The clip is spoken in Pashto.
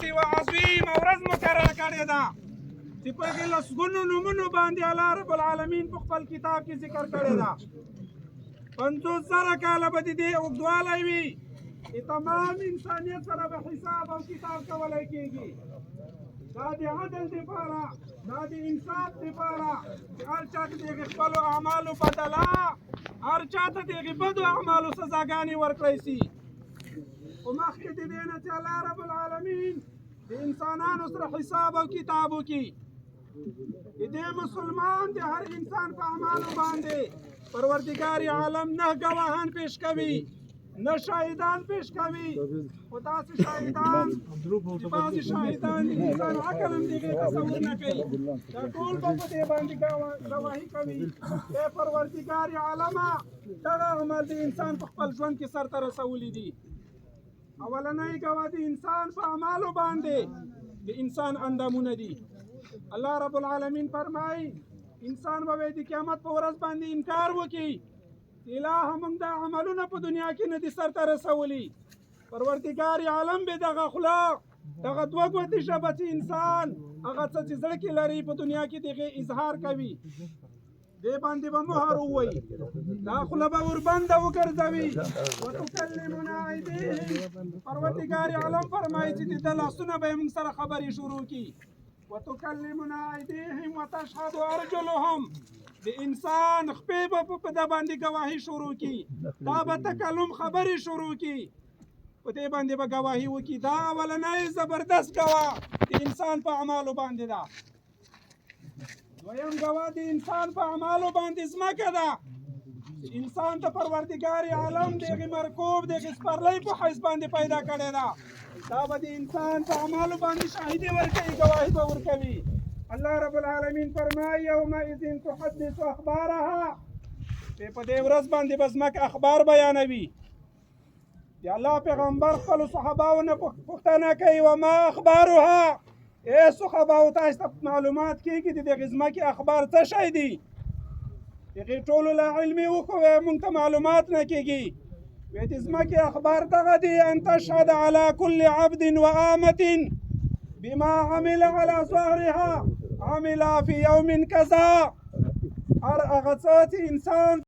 داسې یوه عظیمه ورځ مقرره کړې ده چې په هغې لسګونو نومونو باندې الله رب العالمین په خپل کتاب کې ذکر کړې ده. 50,000 کاله به د دې اوږدوالی وي چې تمام انسانیت سره به حساب او کتاب کولی کېږي. دا د عدل دپاره، دا د انصاف دپاره چې هر چا ته د هغې خپلو اعمالو بدله، هر چا ته د هغې بدو اعمالو سزاګانې ورکړی سي. خو مخکې د دې نه چې الله رب العالمین د انسانانو سره حساب او کتاب وکړي، د دې مسلمان د هر انسان په اعمالو باندې پروردګار عالم نه ګواهان پیش کوي، نه شاهدان پیش کوي، خو داسې شاهدان چې بعضې شاهدان د انسان عقل هم د هغې تصور نه کوي، دا ټول به په دې باندې ګواهي کوي. ای پروردګار عالمه، دغه عمل د انسان په خپل ژوند کې سرته رسولي دي. اولنی ګواه د انسان په اعمالو باندې د انسان اندامونه دي. الله رب العالمین فرمایي انسان به د قیامت په ورځ باندې انکار وکړي چې الهه موږ دا عملونه په دنیا کې نه دي سرته رسولي. پروردګار عالم به دغه خوله، دغه دوه ګوتې ژبه چې انسان هغه څه چې زړه کې لري په دنیا کې د هغې اظهار کوي، دې باندې به مهر ووایي، دا خوله به وربنده وګرځوي. وتکلمنا ایدیهم، پروردګار عالم فرمایي چې د ده لاسونه به یې موږ سره خبرې شروع کړي. وتکلمنا ایدیهم وتشهد ارجلهم، د انسان خپې به په ده باندې ګواهي شروع کړي، دا به تکلم خبرې شروع کړي، په دې باندې به ګواهي وکړي. دا اولنی زبردست ګواه د انسان په اعمالو باندې ده. دویم ګواه د انسان په اعمالو باندې ځمکه ده. انسان ته پروردګار عالم د هغې مرکوب د هغې سپرلۍ په حیث باندې پیدا کړې ده. دا به د انسان په اعمالو باندې شاهدي ورکوي، ګواهي به ورکوي. الله رب العالمین فرمایي یومئذ تحدث اخبارها، چې په دې ورځ باندې به ځمکه اخبار بیانوي. د الله پیغمبر خپلو صحاباو نه پوښتنه کوي وما اخبارها، ای صحاباو تاسو ته معلومات کېږي د دغې ځمکې اخبار څه شی دي؟ هغې ټولو له علمي وښوی موږ ته معلومات نه کېږي. وی د ځمکې اخبار دغه دي ان تشهد على كل عبد وآمة بما عمل على ظهرها عمل في يوم كذا. هر هغه څه چې انسان